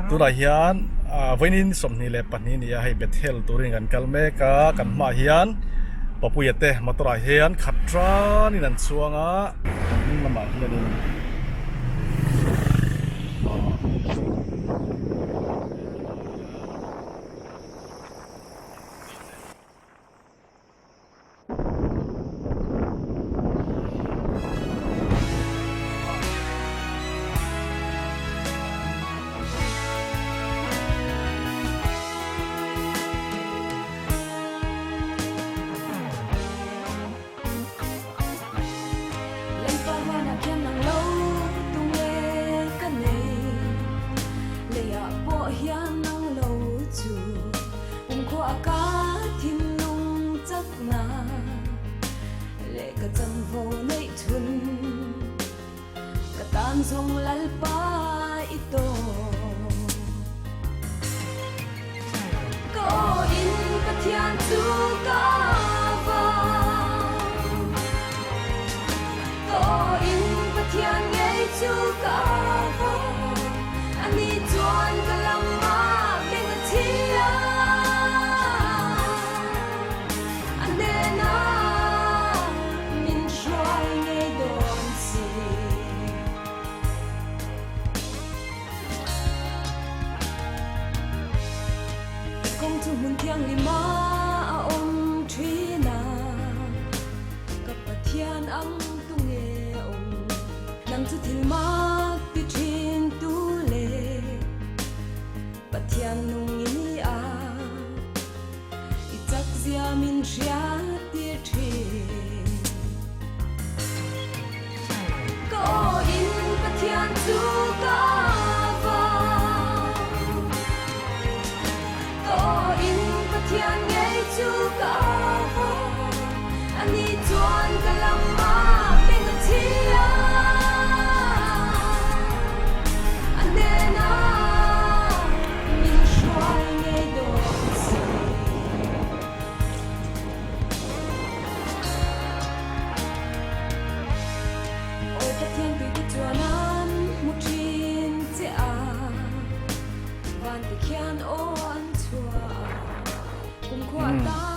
Tunah hian vawiin 22 a ni a, hei Bethel turin kan kal mek a, kan hmaah hian Papuia te motor ah hian khat tanin an chuang a. Kan hnung lamah hianin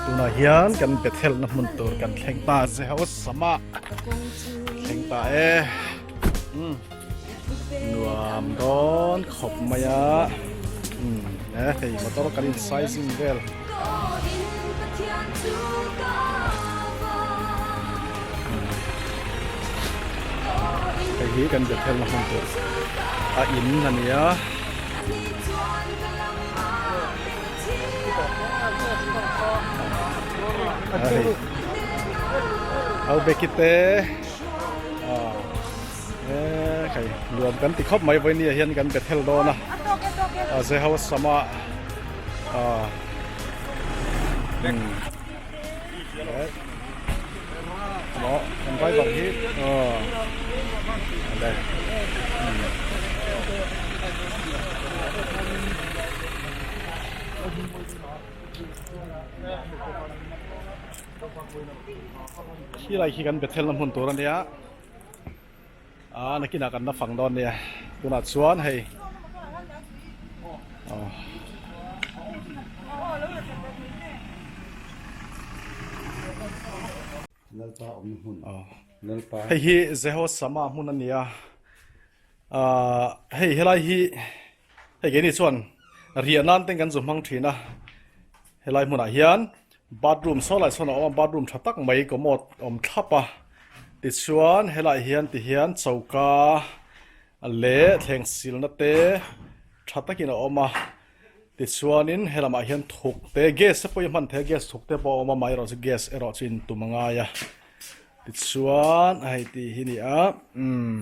Tunah hian kan Bethel na hmun tur kan thleng ta Jehoshama thleng ta e nuam dawn khawp mai a e hei motor kan in sizing vel hei hi kan Bethel na hmun tur a in a ni a. Au Becky te khai nuam kan ti khawp mai vawiin ah hian kan Bethel dawn a a Zeho sama a maw kan driver hi aw Khilai khi kan Bethel na hmun tur a nia ah nakinah kan la fang dawn nia tunah chuan hei aw hei hi Jehosama hmun a nia ah hei helai hi Hei keini chuan riah nan ten kan zu hmang thin a, helai hmunah hian bathroom saw lai sawn a awm a, bathroom tha tak mai commode awm thlap a, tichuan helaiah hian tihian choka leh thleng silna te tha takin a awm a, tichuanin helamah hian thuk te gas te pawh hi hman thei a gas thuk te pawh a awm a, amaherawhchu gas erawh chu intum a ngai a, tichuan hei tih hi a ni a umm.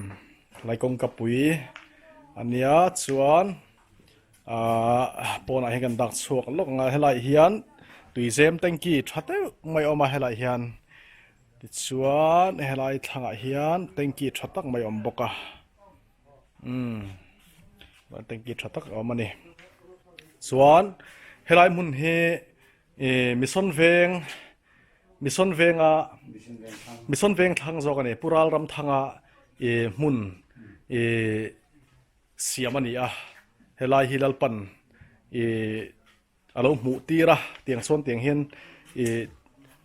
Lai kawngka pui a nia chuan ahh pawnah hian kan dak chhuak lawk ang a helaiah hian tuizem tanky tha deuh mai a awm a helaiah hian tichuan helai thlangah hian tanky tha tak mai a awm bawk a umm tanky tha tak a awm a ni chuan helai hmun hi Ih Mission veng Mission venga Mission veng thlang zawk a ni Pu Ralramthanga ih hmun ih siam a ni a. Helai hi Lalpan ih a lo hmuh tir a, tiang chuan tiang hian ih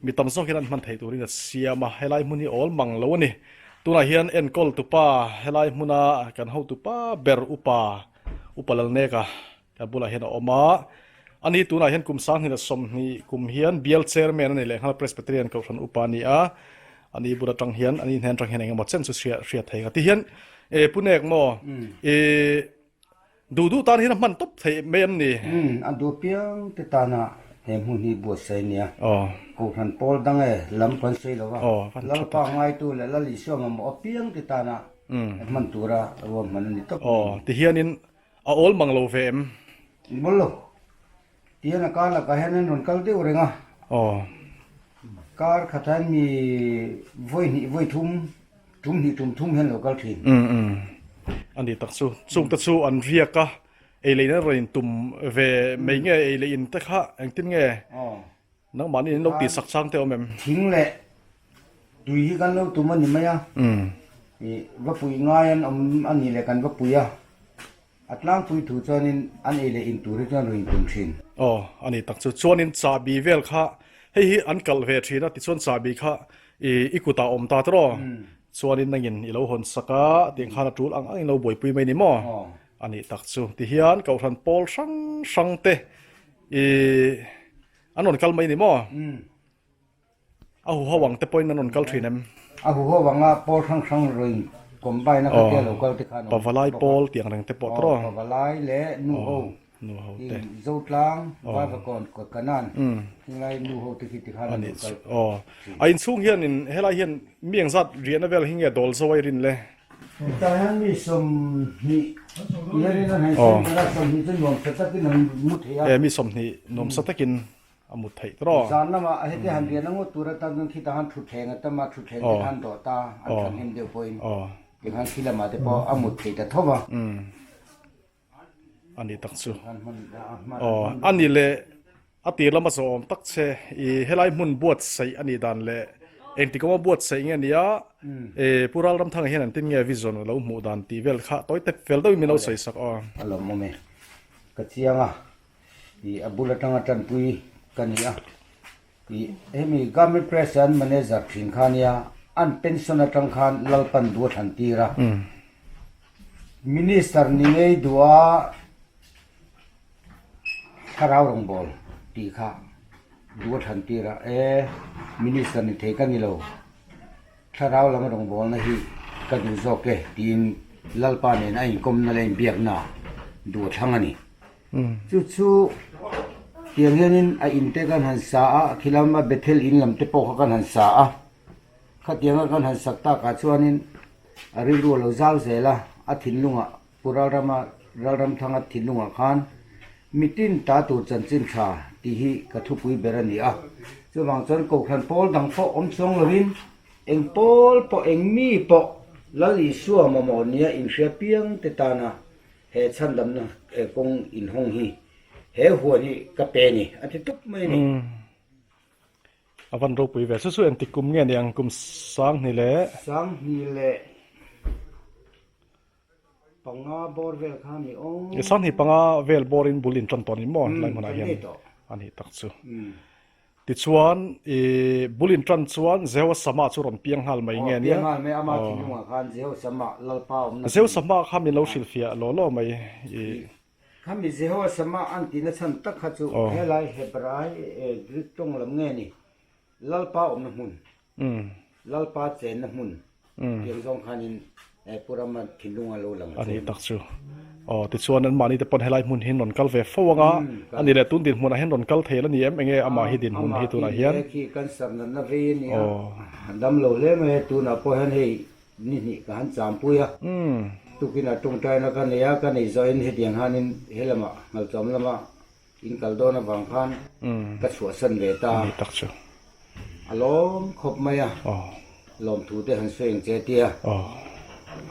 mi tam zawk hian an hman theih turin a siam a, helai hmun hi awl mang lo a ni. Tunah hian enkawl tupa helai hmuna kan hotupa ber upa upa Lalneka Ka bulah hian a awm a, ani tunah hian kum 2020 kum hian bial chairman a ni leh nghal Presbyterian Kohhran upa a ni a, ani bul atang hian ani hnen atang hian engemaw chen chu hria hriat thei ang a ti hian e Pu Nek maw e duh duh tan hian a hman tawp theih mai em ni? Umm a duh piang te tana he hmun hi buatsaih a nia, Kohhran pawl dang e lam kan sawi lo a, Lalpa ngaitu leh Lal Isua mamawh apiang te tana hman tura ruahman a ni tawp mai. Aw ti hianin A awl mang lo ve em? Mawl lo. Tihian a kar lakah hian an rawn kal deuh reng a. Aw. Kar khat hian mi vawi hnih vawi thum, tum hnih tum thum hian lo kal thin. Umm umm. A ni tak chu. Chungte chu an riak a, ei leh in an rawn intum ve mai nge ei leh in te kha engtin nge? Aw. Nangmahni in lo tih sak chang te awm em? Thing leh tui hi kan lo tum a ni mai a, ih va pui ngai an awm a nih leh kan va pui a, a tlangpui thu chuanin an ei leh in tur hi chuan rawn intum thin. Aw, a ni tak chu. Chuanin chahbi vel kha hei hi an kalh ve thin a, tichuan chahbi kha ih i kutah awm ta tawh aw. Chuanin nangin i lo hawn sak a, tiang khan a tul ang angin lo buaipui mai ni maw? A ni tak chu. Tihian Kohhran pawl hrang hrang te ih An rawn kal mai ni maw? A huho ang te pawhin an rawn kal thin em? A huho anga pawl hrang hrang rawn combine a khatia lo kal te khan awm. Pavalai pawl tih ang reng te pawh tawh. Pavalai leh nu ho. Nu ho te. Zotlang, Vaivakawn, Kanan thinglai nu ho te khi ti khan an rawn kal. Aw. A inchhung hianin helai hian mi engzat riahna vel hi nge dawl zo a i rin le? Hetah hian mi 20 hianin an han sem ber a, 20 chu nuamsa takin an mu thei a. E, mi 20 nuamsa takin a mu theih tawh a. Zan lamah heti han rian a ngawt tur atan chuan khitah khan thutthleng a tam a, thutthleng te khan dawh ta an thahnem deuh pawhin tikhan khi lamah te pawh a mut theih ta tho va. A ni tak chu. Aw, a ni leh a tir lama zawhawm tak che i helai hmun buatsaih a nih dan leh engtik awma buatsaih nge nia e Pu Ralramthanga hian an tin nge vision a lo hmuh dan tih vel kha tawi tep fel deuhin min lo sawi sak aw. A lawmawm e. Ka chiang a, i a bul atanga tanpui ka ni a. I hemi Garment Press an manager thin kha nia, an pension atang khan Lalpan duh a thlan tir a. Minister ni ngei duh a thlarau rawngbâwl tih kha duh a thlan tir a, e Minister ni thei ka ni lo, thlarau lam rawngbâwlna hi ka duh zawk e tiin Lalpa nen a inkawmna leh a inbiakna duh a thlang a ni. Chu chu tiang hianin a in te kan han sa a, khilama Bethel in lam te pawh kha kan han sa a, khatianga kan han sak takah chuanin a rilru a lo zau zel a, a thinlungah Pu Ralrama Ralramthanga thinlungah khan mitin ta tur chanchin tha tih hi ka thupui ber a ni a, chuvang chuan Kohhran pawl dang pawh awm chuang lovin eng pawl pawh eng mi pawh Lal Isua mamawh nia inhria piang te tana He chhandamna kawng inhawng hi he huan hi ka pe ni a ti tup mai a ni. A van ropui ve. Chu chu engtik kum nge ni ang kum 2000 leh. 2005 bawr vel kha ni awm. 2005 vel bawrin bul in tan tawh ni maw helai hmunah hian a nih tak chu. Tichuan, i bul in tan chuan Jehosama chu rawn piang nghal mai nge nia? Aw, piang nghal mai, ama thinlungah khan Jehosama Lalpa awmna thin. Jehosama kha min lo hrilhfiah law law mai i. Khami Jehosama an tihna chhan tak kha chu helai Hebrai, Greek tawng lam nge ni, Lalpa awmna hmun. Lalpa chenna hmun tiang zawng khanin Pu Rama thinlung a lo lang a ni tak chu. Aw tichuan an mahni te pawn helai hmun hi rawn kal ve fo anga a ni leh tun dinhmunah hian rawn kal thei la ni em enge amah hi dinhmun hi tunah hian. Amah khi cancer natna vei a ni a, a dam lo hle mai a tunah pawh hian hei ni hnih ka han champui a, tukin a tawngtaina ka nei a, ka nei zawhin hetiang hianin he lamah Nghalchawm lamah In kal dawn avang khan ka chhuahsan ve ta. Ani tak chu. A lawm khawp mai a. Lawmthu te han sawi ang che tia.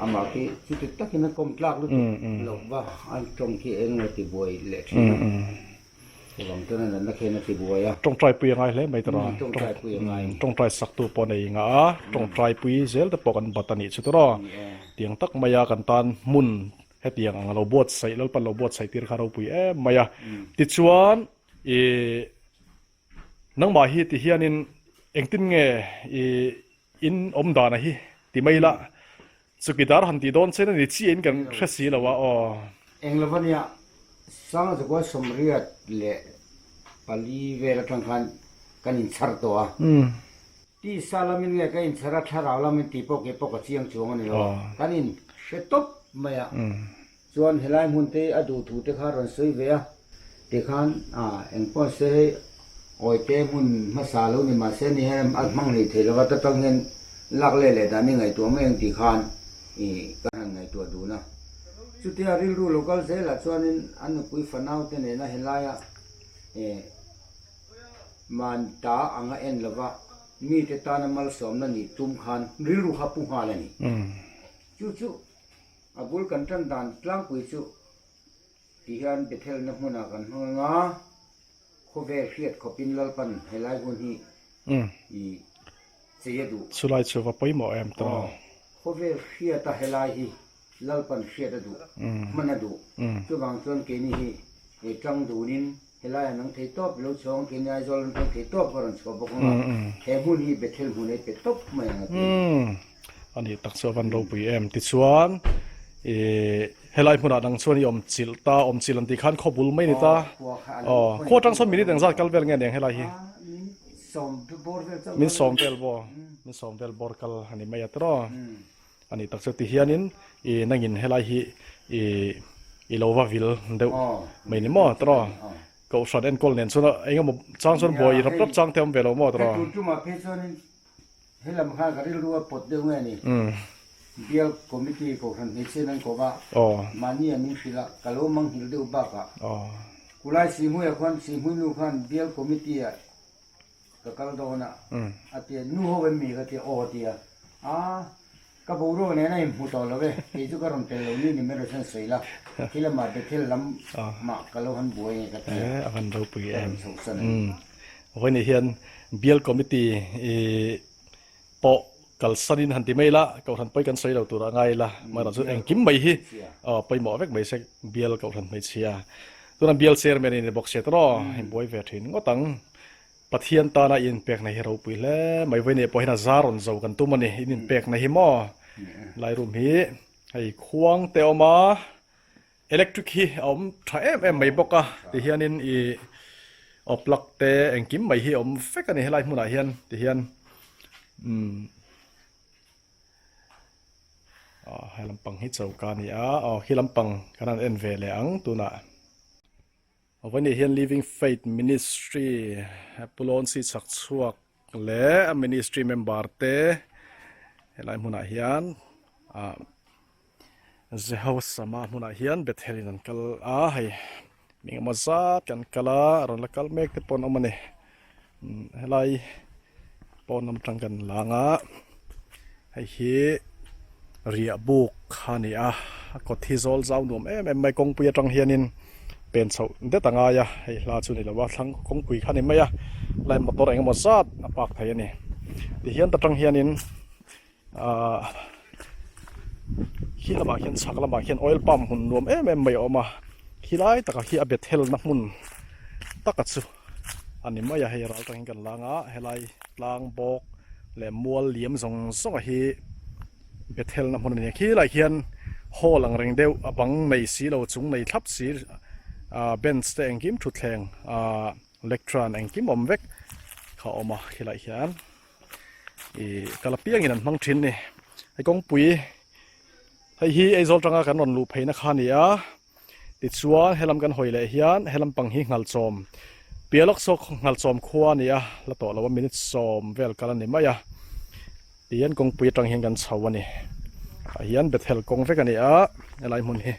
Amah khi chuti takin a kawm tlak lutuk loh va, an tawng khi eng nge ti buai leh thin a. Chuvang chuan a natna khian a ti buai a. Tawngtai pui a ngai hle mai tawh a. Tawngtai pui a ngai. Tawngtai saktu pawh nei ngah a, tawngtai pui zel te pawh kan bat a nih chu tawh a. Tiang tak maia kan tan hmun. Hetiang ang a lo buatsaih, Lalpan lo buatsaih tir kha ropui em mai a. Tichuan ih nangmah hi ti hianin engtin nge ih in awm dana hi ti mai la, chukidar han tih dawn chen a ni chiah in kan hre si lo a aw. Eng lova nia, Sangzakua 84 vel atang khan kan inchhar tawh a. Tisa lamin nge ka inchhar a, thlarau lamin tih pawh kei pawh ka chiang chuang a ni lo. Kan inhre tawp mai a. Chuan helai hmun te a duh thu te kha rawn sawi ve a, tikhan engpawh se hei awite hmun hmasa lo ni mahse ni hian a hmang hlei thei lova ta tang hian lak leh leh dan i ngaihtuah mai ang tih khan ka han ngaihtuah dun a. Chutia rilru lo kal zelah chuanin an nupui fanau te nena helaia Man ta anga en lova mite tana malsawmna nih tum khan rilru kha pu nghal a ni. Chu chu a bul kan tan dan tlangpui chu ti hian Bethelna hmunah kan hmang anga khawvel hriat khawpin Lalpan helai hun hi i chei a duh. Chulai chu va pawimawh em tawh. Aw, khawvel hriata helai hi Lalpan hriat a duh, hman a duh. Chuvang chuan keini hi he tlang dunin helaiah nang thei tawp lo chhawng, keini Aizawl an tang thei tawp ka rawn chhuah bawk ang a, he hmun hi Bethel hmun ei pe tawp mai ang a ti. A nih tak chu a van ropui em. Tichuan i helai hmunah dang chuan i awm chilh ta, awm chilh an tih khan khaw bul mai a ni ta. Aw, khua atang sawn minute engzat kal vel nge aniang helai hi? Min sawm vel bawr, min sawm vel bawr kal a ni mai a tiraw. A nih tak chu ti hianin i nangin helai hi i i lo va vil deuh mai ni maw tawh Kohhran enkawl nen chuan eng emaw chang chuan buai rap rap chang te awm ve lo maw tawh. Hei tun tumah phei chuanin helam kha ka rilru a pawt deuh nge ni Bial Committee Kohhran hmeichhian an kawp a mahni an inhrilh a ka lo manghilh deuh bakah Kulai Sihhmuiah khuan Sihhmuinu khan Bial Committee ah Ka kal dawn a, a ti a, nu ho em mi ka ti a, aw a ti a, a ka boruak nen a inhmu tawh lo e, kei chu ka rawn tel lo ni ni mai rawh chuan sawi la, khi lamah Bethel lam mah ka lo han buai nge ka ti a, a van ropui ka em. rawn chhoh san a ni. Vawiin hian Bial Committee i pawh kalsanin han ti mai la, Kohhran pawi kan sawi lo tur a ngai la, amaherawhchu chu engkim mai hi pawimawh vek mai se Bial Kohhran hmeichhia. Tuna Bial Chairman in ni bawk sia tawh in buai ve thin ngawt ang. Pathian tana i inpekna hi ropui hle mai, vawiin pawh hian a zar rawn zo kan tum a ni, in inpekna hi maw lai room hi hei khuang te a awm a, electric hi a awm tha em em mai bawk a, tihianin ih aw plug te engkim mai hi a awm vek a ni helai hmunah hian tihian umm aw he lampang hi choka a ni a, aw khi lampang kan han en ve leh ang tunah. Vawiin hian Living Faith Ministry Pu Lawnsi chhak chhuak leh a ministry member te helai hmunah hian ah Jehosama hmunah hian Bethel in an kal a hei mi engemaw zat kan kal a rawn la kal mek te pawh an awm a ni helai pawn lam atang kan lang a hei hi riah buk a ni a a kawt hi zawl zau nuam em em mai kawngpui atang hianin pen chhoh det a ngai a hei hla chu ni lo a thlang kawngpui kha a ni mai a lai motor eng emaw zat a park thei a ni tihian ta tang hianin ahh khi lamah khian chhak lamah khian oil pump hmun nuam em em mai a awm a khilai takah khi a bethel na hmun taka chu a ni mai a hei ral tangin kan lang a helai tlang bawk leh mual liam zawng zawng a hi bethel na hmun a ni a khilai khian hall ang reng deuh a bang nei si lo chung nei thlap si ah bench te engkim thutthleng ah lectern engkim awm vek kha a awm a khilai hian. Ih kal apiangin an hmang thin ni hei kawngpui hei hi Aizawl tanga kan rawn luh pheina kha a ni a tichuan helam kan hawi leh hian helam pang hi nghalchawm piah lawk saw nghalchawm khua a ni a la tawh lo a minute sawm vel kal a ni mai a tihian kawngpui atang hian kan chho a ni ah hian Bethel kawng vek a ni a helai hmun hi.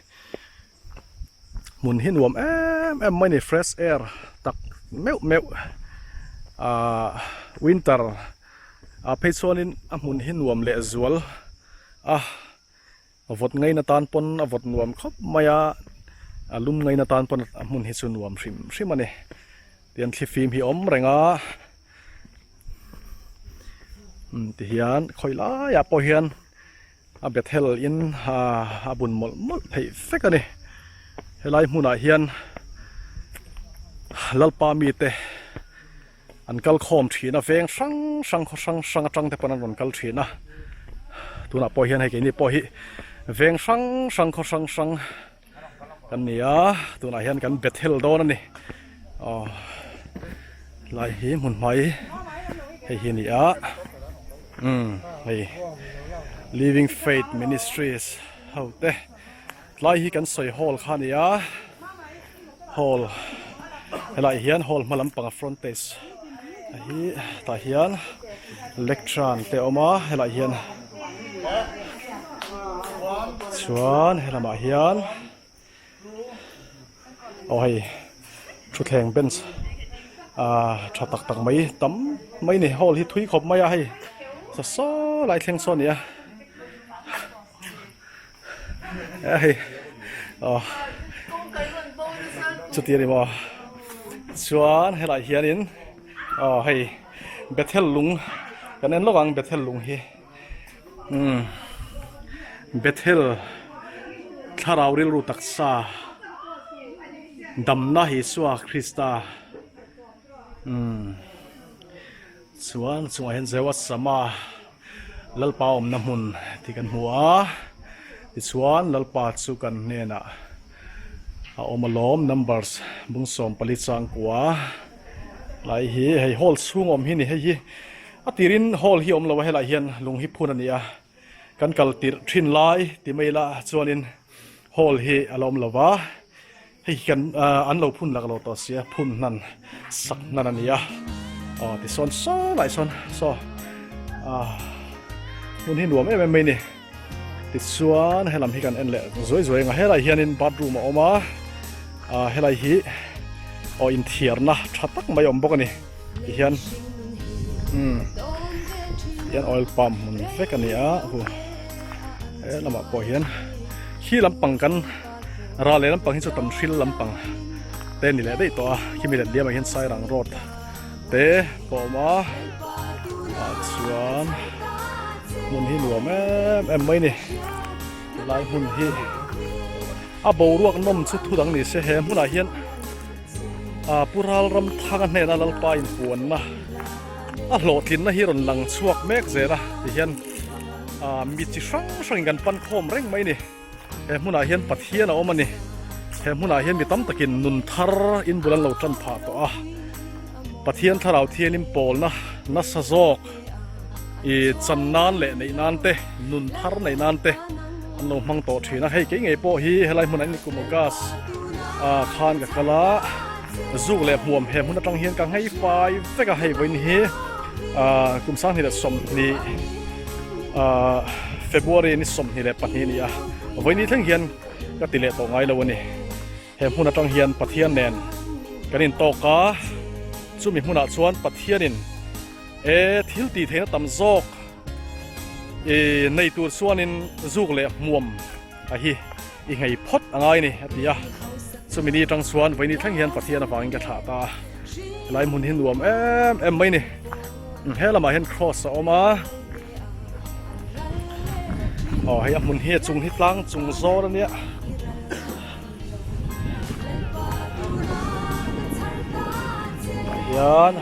Hmun hi nuam em em mai a ni fresh air tak meuh meuh ahh winter ah phei chuanin a hmun hi nuam leh zual a vawt ngaina tan pawn a vawt nuam khawp mai a a lum ngaina tan pawn a hmun hi chu nuam hrim hrim a ni tian thlifim hi a awm reng a tihian khawi laiah pawh hian. A Bethel in a bun mawlh mawlh theih vek a ni. Helai hmunah hian Lalpa mite an kal khawm thin a, veng hrang hrang khaw hrang hrang atang te pawn an rawn kal thin a. Tunah pawh hian hei keini pawh hi veng hrang hrang khaw hrang hrang kan ni a, tunah hian kan Bethel dawn a ni. Aw lai hi hmun hmai hei hi a ni a, umm hei Living Faith Ministries ho te. Tlai hi kan sawi hall kha a ni a, hall helaiah hian hall hma lampang a frontage a hi tah hian lectern te a awm a helaiah hian chuan helamah hian aw hei thutthleng bench ah tha tak tak mai tam mai a ni hall hi thui khawp mai a hei saw saw lai thleng saw a ni a. Hei aw chuti a ni maw chuan helaiah hianin aw hei Bethel lung kan en lawk ang Bethel lung hi umm Bethel thlarau rilru taksa damna Isua Krista umm chuan chungah hian Zewasama. Lalpa awmna hmun tih kan hmu a, tichuan Lalpa chu kan hnenah a awm alawm numbers bung 14 changkua lai hi hei hall chhung awm hi ni hei hi a tirin hall hi awm lo a helaiah hian lung hi phun a ni a kan kal tirh thin lai ti mai ila chuanin hall hi a la awm lo va. Hei hi kan an lo phun lak lo tawh sia phun hnan sak hnan a ni a aw tisawn saw lai sawn saw ah hmun hi nuam em em mai ni tichuan helam hi kan en leh zuai zuai ang a helai hianin bathroom a awm a ah helai hi aw inthiarna tha tak mai a awm bawk a ni tihian umm tihian oil pump hmun vek a ni a hu helamah pawh hian khi lampang kan. Ral leh lampang hi chu tam hril lampang te ni leh daih tawh a khimi let liamah hian Sairang road te pawh a awm a ah chuan hmun hi nuam em em mai a ni helai hmun hi a boruak nawm chu thu dang ni se he hmunah hian ah Pu Ralramthanga hnena Lalpa inpuanna a hlawhtlinna hi rawn lang chhuak mek zel a tihian ah mi chi hrang hrangin kan pan khawm reng mai a ni. He hmunah hian Pathian a awm a ni. He hmunah hian mi tam takin nun thar in bul an lo tan phah tawh a. Pathian thlarau thianin pawlna nasa zawk i chan nan leh neih nan te, nun thar neih nan te an lo hmang tawh thin a. Hei kei ngei pawh hi helai hmunah hian kum August ah khan ka kal a, zuk leh hmuam he hmun atang hian ka nghei fai vek a. Hei vawiin hi ah kum 2020. Ahh February ni 22 a ni a, vawiin thleng hian ka ti leh tawh ngai lo a ni. He hmun atang hian Pathian nen kan intawk a, chumi hmunah chuan Pathianin e thil tih theihna tam zawk i nei tur chuanin zuk leh hmuam a hi i nghei phawt a ngai a ni a ti a. Chumi ni atang chuan vawiin thleng hian Pathian avangin ka thlah ta a, helai hmun hi nuam em em mai a ni. He lamah hian cross a awm a aw hei a hmun hi a chung hi tlang chung zawr a nia tah hian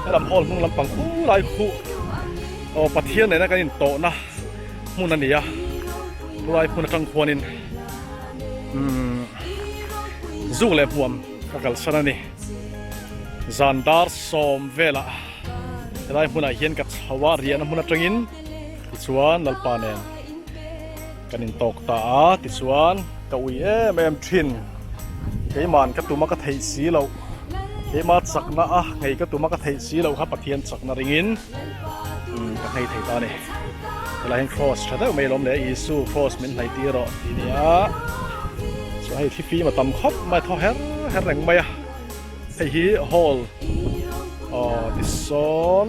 helam hall hnung lampang khu lai khu aw Pathian nena kan intawhna hmun a ni a chulai hmun atang khuanin umm zuk leh hmuam ka kalsan a ni. Zan dar sawm velah helai hmunah hian ka chho a, riahna hmun atangin tichuan Lalpa nen kan intawk ta a, tichuan ka ui em em thin. Keiman ka tuma ka theih si loh, keima chakna a nghei ka tuma ka theih si loh kha Pathian chakna ringin ka nghei thei ta a ni. Helai hian cross tha deuh mai alawm le, Isu cross min hnaih tir rawh tih a ni a, chuan hei thli fim a tam khawp mai a thaw her her reng mai a, hei hi hall aw tisawn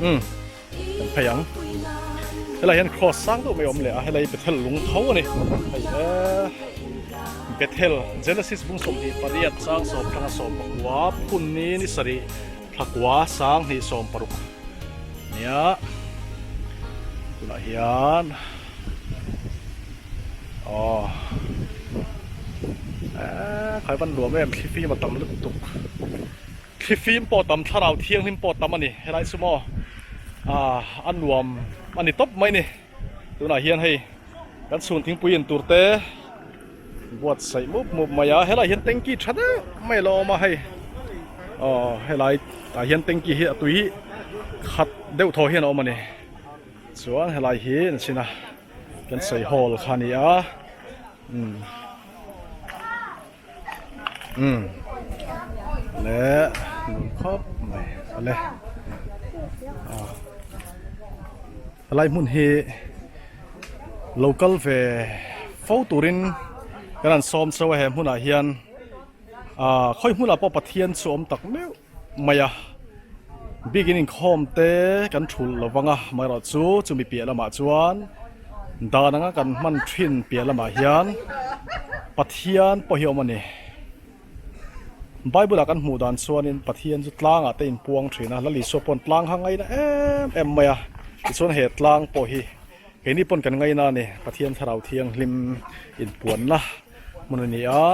umm kan phei ang, helai hian cross sang deuh mai a awm leh a, helai hi Bethel lung tho a ni, hei e Bethel Genesis bung 28 chang sawm tanga sawm pakua phun ni ni sarih thlakua 2016. Nia. Tunah hian aw eee khai van nuam em thlifim a tam lutuk thlifim pawh a tam thlarau thianghlim pawh a tam a ni helai chu maw ah a nuam a ni tawp mai a ni tunah hian hei kan chhun thingpui in tur te buatsaih mup mup mai a helai hian tanky tha deuh mai a lo awm a hei aw helai tah hian tanky hi a tui khat deuh thaw hian a awm a ni. Chuan helai hi an sin a kan sawi hall kha a ni a umm umm leh nuam khawp mai awle ah helai hmun hi lo kal ve fo turin kan han sawm chauh a he hmunah hian ah khawi hmunah pawh Pathian chu awm tak meuh. mai a, bikin inkhawm te kan thulh lo vang a, amaherawh chu chumi piah lamah chuan dan anga kan hman thin piah lamah hian Pathian pawh hi a awm a ni. Bible ah kan hmuh dan chuanin Pathian chu tlangah te inpuang thin a, Lal Isua pawn tlang kha ngaina em em mai a, tichuan he tlang pawh hi keini pawn kan ngaina a ni, Pathian thlarau thianghlim inpuanna hmun a ni a.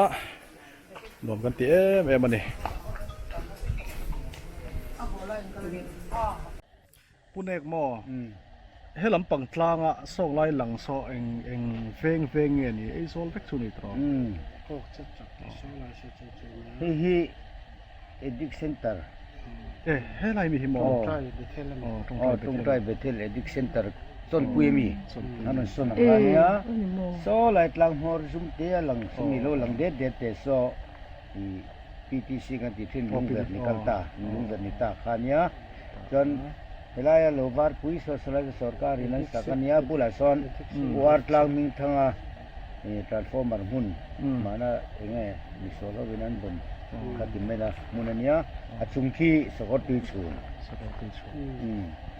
Nuam kan ti em em a ni. Punek maw? He lampang tlanga sawk lai lang saw eng eng veng veng nge ni? Eizawl vek chu ni tawh. Hei hi Addict Center. E helai mi hi maw? Aw Tawngtai Bethel Addict Center Chawnpui ami an rawn sawn ang kha ania. Saw lai tlang hmawr zum te a lang sumi lo lang det det te saw ih PTC kan tih thin lungverh ni kal ta lungverh ni ta kha ania. Chuan helaia lo varpui saw sawlai chu sorkar in an sak ania bulah sawn Uar tlang hming thanga ih transformer hmun mahna eng nge misual hovin an rawn kha ti mai la hmun ania a chung khi sakawr tui chhun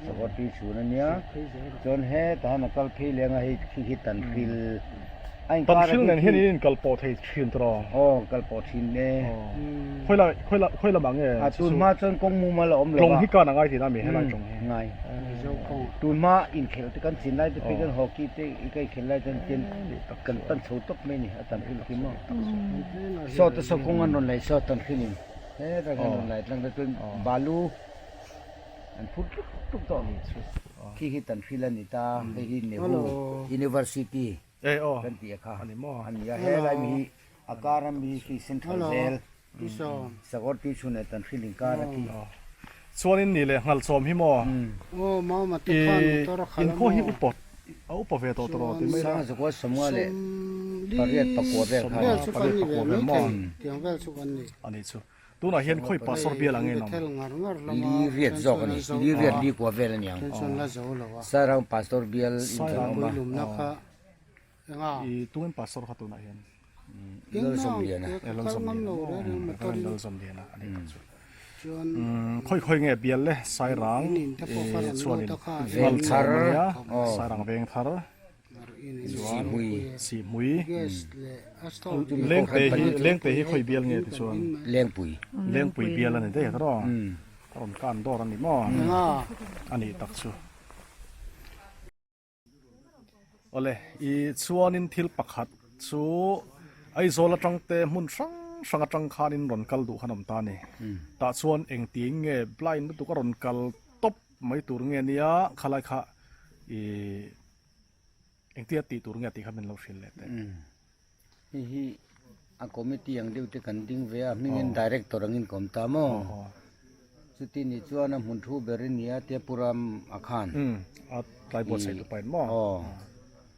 sakawr tui chhun ania chuan hetah hian a kal phei leng a hei khi khi tan hril a inkar Tan hril nen hian in inkal pawh thei thin tawh aw kal pawh thin e khawi la khawi la khawi lamah nge a tun hma chuan kawng mumal a awm lo a tlawng hi kan a ngai thin a mi helai tlawng hi ngai tun hma inkhelh te kan chin lai te phei chuan hockey te i ka inkhelh lai chuan tin kan pan chho tawp mai ni a tan hril khi maw saw te saw kawng an rawn lei saw tan hril in hetah hian rawn lai tlang te chuan balu an phur tluk tluk tawh khi khi tan hril a ni ta hei hi Nehru University kan tih a kha a ni a helai mi hi a kar a mi hi central vel sakawr tui chhun leh tan hril inkar a khi. Chuanin ni leh nghal chawm hi maw i inkhawh hi upa a upa ve tawh tawh ti mai la. Sangzakua sawmnga leh pariat pakua vel kha a ni. Pariat pakua vel maw a nih chu. Tunah hian khawi pastor bial ang nge nawm? Li riat zawk a ni. Li riat li kua vel a ni ang. Sairang pastor bial in kan awm a. I tungin pastor kha tunah hian? Lalzawmliana. Lalzawmliana. Lalzawmliana a ni tak chu. Khawi khawi nge bial le Sairang chuanin Vengthar Sairang Vengthar Sihmui Sihmui Lengte hi Lengte hi khawi bial nge ti chuan Lengpui Lengpui bial a ni daih tawh a rawn kan dawr a ni maw a nih tak chu. Awle, i chuanin thil pakhat chu Aizawl atang te hmun hrang hrang atang khanin rawn kal duh khan awm ta a ni. Tah chuan engtin nge blind lutuk a rawn kal tawp mai tur nge nia khalai kha i engtia tih tur nge tih kha min lo hrilh leh teh. Hei hi a committee ang deuh te kan ding ve a, hmingin director angin ka awm ta maw? Chuti ni chuan a hmun thu ber i nia tia Pu Ram a khan. A tlai buatsaih tu pain maw? Aw.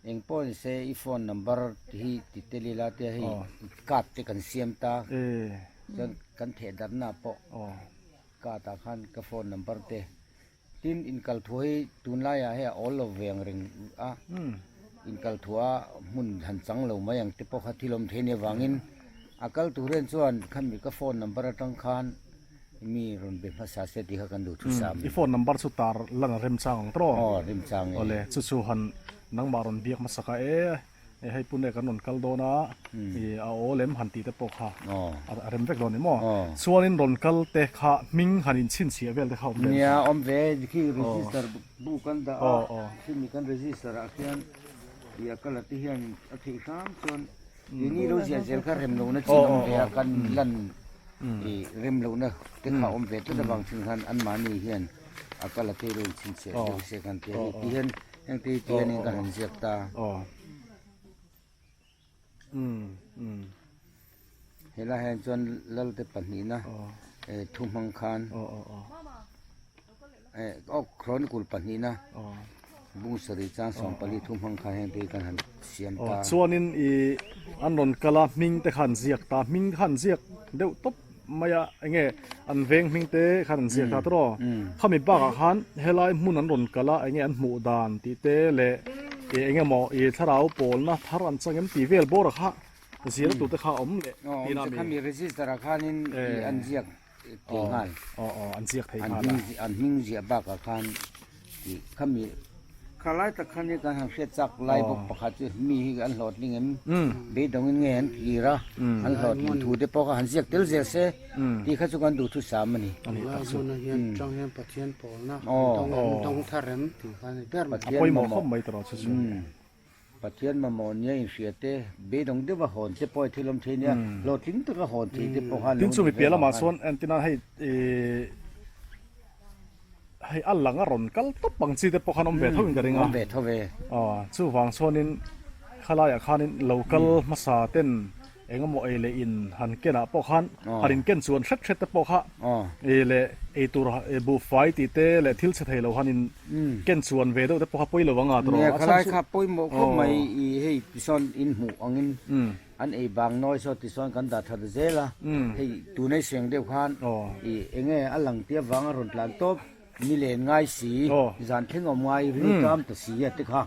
Eng pawh ni se i phone number hi ti tel ila tia hei card te kan siam ta. Chuan kan theh darhna pawh card ah khan ka phone number te Tin, inkalthuah hi tunlaiah hei a awl lo ve ang reng a, inkalthuah hmun han chang lo mai ang te pawh kha thil awm thei nia vangin a kal tur hian chuan khami ka phone number atang khan mi rawn be hmasa se tih kha kan duh thusam. I phone number chu tar lan a remchang ang tawh? Aw, remchang e. Awle, chu chu han nangmah rawn biak hmasa kha e. Hei Pune kan rawn kal dawn a, ih a aw lem han tih te pawh kha a rem vek dawn ni maw? Chuanin rawn kal te kha hming han inchhinchhiah vel te kha awm ve. Nia awm ve, khi register bu kan dah a, khimi kan register ah khian ih a kal a te hian a theih hram chuan ih ni lo ziah zel kha rem lohna chin awm ve a, kan lan ih rem lohna te kha awm ve tlat avang chin khan anmahni hian a kal a te lo inchhinchhiah deuh se kan ti a ni. Tihian Heng te hi tihianin ka han ziak ta. Helai hian chuan Lalte pahnihna thu hmang khan aw Chronicle pahnihna bung sarih chang 14 thu hmang khan heng te hi kan han siam ta. Chuanin i an rawn kal a hming te kha an ziak ta, hming kha an ziak deuh tawp. Mai a, enge an veng hming te khan an ziak ta tawh khami bakah khan helai hmun an rawn kal a enge an hmuh dan tih te leh ih enge maw ih thlarau pawlna thar an chang em tih vel bawr ah kha zir tur te kha a awm leh tih a mi khami register ah khanin ih an ziak thei nghal aw aw an ziak thei nghal a an hming ziah bakah khan Tih kha mi kha lai tak khan hi kan han hriat chak lai bawk pakhat chu mi hi an hlawhtling em beidawngin nge an kir a an hlawhtlin thu te pawh kha han ziak tel zel se tih kha chu kan duhthu sam a ni. Lai hmunah hian tang hian Pathian pawlna an dawng em dawng thar em tih kha a ni ber mai. A pawimawh khawp mai tawh chu chu. Pathian mamawh nia inhria te, beidawng deuha hawn te pawh thil awm thei nia, hlawhtling taka hawn thei te pawh khan lo Tin chu ni mi ve piah lamah vang chuan entina hei ih hei a lang a rawn kal tawp ang chi te pawh khan awm ve tho in ka ring a. Awm ve tho ve. Aw chuvang chuanin khalaiah khanin lo kal hmasa ten Eng emaw ei leh in han kenah pawh khan han in ken chuan hret hret te pawh kha ei leh ei tur buhfai tih te leh thil chhe thei lo han in ken chuan ve deuh te pawh kha pawi lo ang a tawrh a. Khalai kha pawimawh khawp mai i hei tisawn in hmuh angin an ei bang nawi saw tisawn kan dah that zel a, hei tunei seng deuh khan i enge a lang tia vang a rawn tlan tawp ni len ngai si zan thleng awm ngai riltam ta si a te kha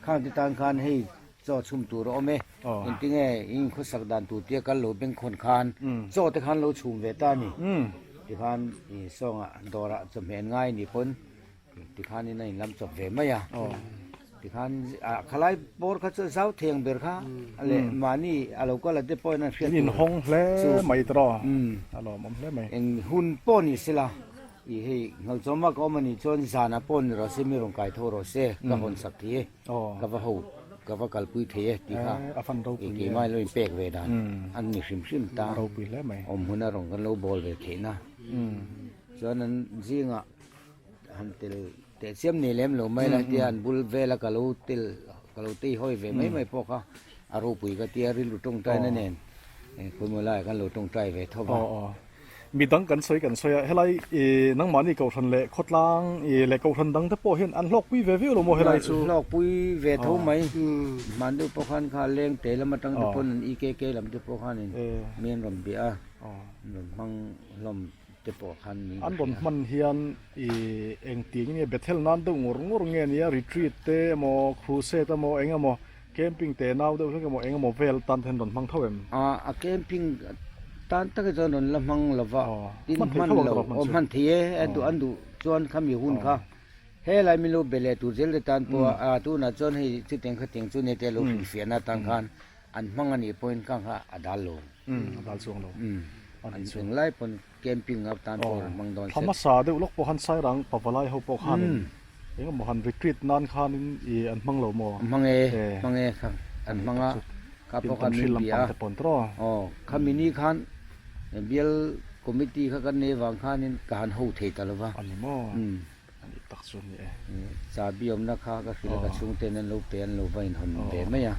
khang te tan khan hei Chaw chhum tur a awm e. Engtinge in khawsak dan tur tia kal lo bengkhawn khan chaw te khan lo chhum ve ta a ni. Tikhan i sawngah dawrah chawhmeh an ngai ni pawn tikhanin a inlam chawp ve mai a. Tikhan a khalai bawr kha chu zau theng ber kha leh mahni a lo kal a te pawhin an hriat tur. In inhawng hle mai tawh a lawmawm hle mai. Eng hun pawh ni sela i hei nghalchawma ka awm a nih chuan zanah pawh ni rawh se mi rawn kai tho rawh se ka hawn sak thei e. Ka va ho, ka va kalpui thei e tih kha keimah in lo inpek ve dan an ni hrim hrim ta. Awm huna rawn kan lo bawl ve theih na. Chuan an zingah han tel teh chiam nei lem lo mai la tia an bul vela ka lo tel ka lo tei hawi ve mai mai pawh kha a ropui ka tia rilru tawngtaina nen khawimaw laiah kan lo tawngtai ve tho va. Mi dang kan sawi kan sawi a, helai ih nangmahni kohhran leh khawtlang ih leh kohhran dang te pawh hian an hlawkpui ve viau lo maw helai chu? Hlawkpui ve tho mai, hman deuh pawh khan kha leng te lam atang te pawn an EKK lam te pawh khanin mi an rawn bia a, an rawn hmang hlawm te pawh khan min An rawn hman hian ih engtiang nge Bethel nan deuh ngawr ngawr nge nia retreat te emaw crusade emaw eng emaw Camping te nau deuh hlek emaw eng emaw vel tan te hian rawn hmang tho em? A camping tan tak hi chuan rawn la hmang lo va, tin hman lo, aw hman thei e, an duh an duh chuan khami hun kha helai min lo be leh tur zel te tan pawh a tunah chuan hei chutiang khatiang chu nia te lo hrilhfiahna tan khan an hmang a nih pawhin kha kha a dal lo. A dal chuang lo. An englai pawn Camping a tan pawh rawn hmang dawn se. Thla hmasa deuh lawk pawh khan Sairang Pavalai ho pawh khanin eng emaw han retreat nan khanin ih an hmang lo maw? Hmang e, hmang e kha an hmang a, kha pawh khan min bia a, aw kha mini khan bial committee kha kan nei vang khanin ka han ho thei ta lo va. A ni maw? A nih tak chu a ni e. Chabi awmna kha ka hrilh a, ka chhungten an lo pe an lo va inhawn ve mai a.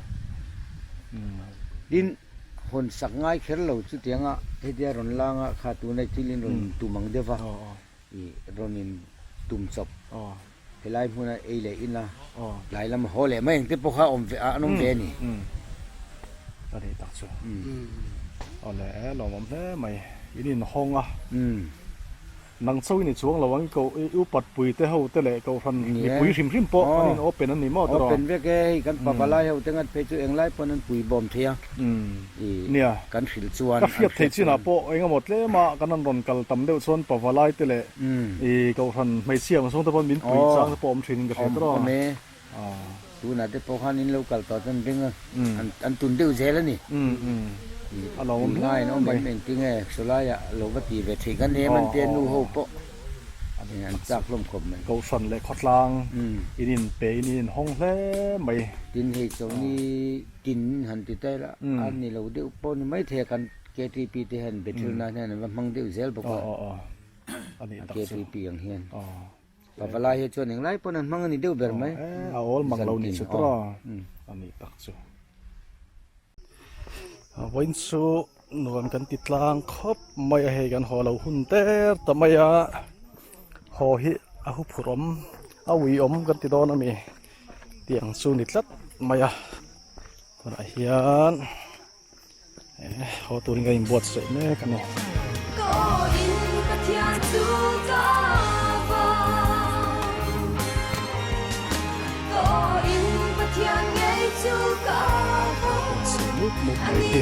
Tin. Hawn sak ngai kher lo chutianga hetia rawn langa kha tuna thil in rawn tum ang deuh va, ih rawn in tum chawp helai hmuna ei leh in a, tlai lama haw leh mai ang te pawh kha awm ve an awm ve a ni. A nih tak chu. Awle lawmawm hle mai in inhawng a. Nang chauh i ni chuang lo ang i ko i upat pui te ho te leh kohhran mipui hrim hrim pawh an in open an ni maw tawh? Open vek e, hei kan pa valai ho te ngat phei chu englai pawn an pui bawm thei a, i kan hrilh chuan Ka hriat theih chinah pawh eng emaw tlema kan an rawn kal tam deuh chuan pa valai te leh i kohhran hmeichhia ang zawng te pawn min pui chang te pawh awm thin in ka hria tawh a. Awm e. Tunah te pawh khan in lo kal tawh chuan ring a, an tun deuh zel a ni. A lo awm hle mai. Engtinge sawlaiah lo va ti ve theih kan em an tia nu ho pawh an chak hlawm khawp mai. Kohhran leh khawtlang in inpe in in inhawng hle mai. Tin hei chawlhni tin han ti ta ila a ni lo deuh pawh ni maithei a kan KTP te hian Bethel nan hian an va hmang deuh zel bawk a. A KTP ang hian. Pavalai hi chuan englai pawn an hmang a ni deuh ber mai. A awl mang lo ni chu tawh a nih tak chu. Vawiin chu nuam kan ti tlang khawp mai a hei kan haw lo hun ter ta mai a haw hi a hu phurh awm a ui awm kan ti dawn a mi tiang chu ni tlat mai a tunah hian. Haw turin ka inbuatsaih mek a ni. Mup mup mai hi.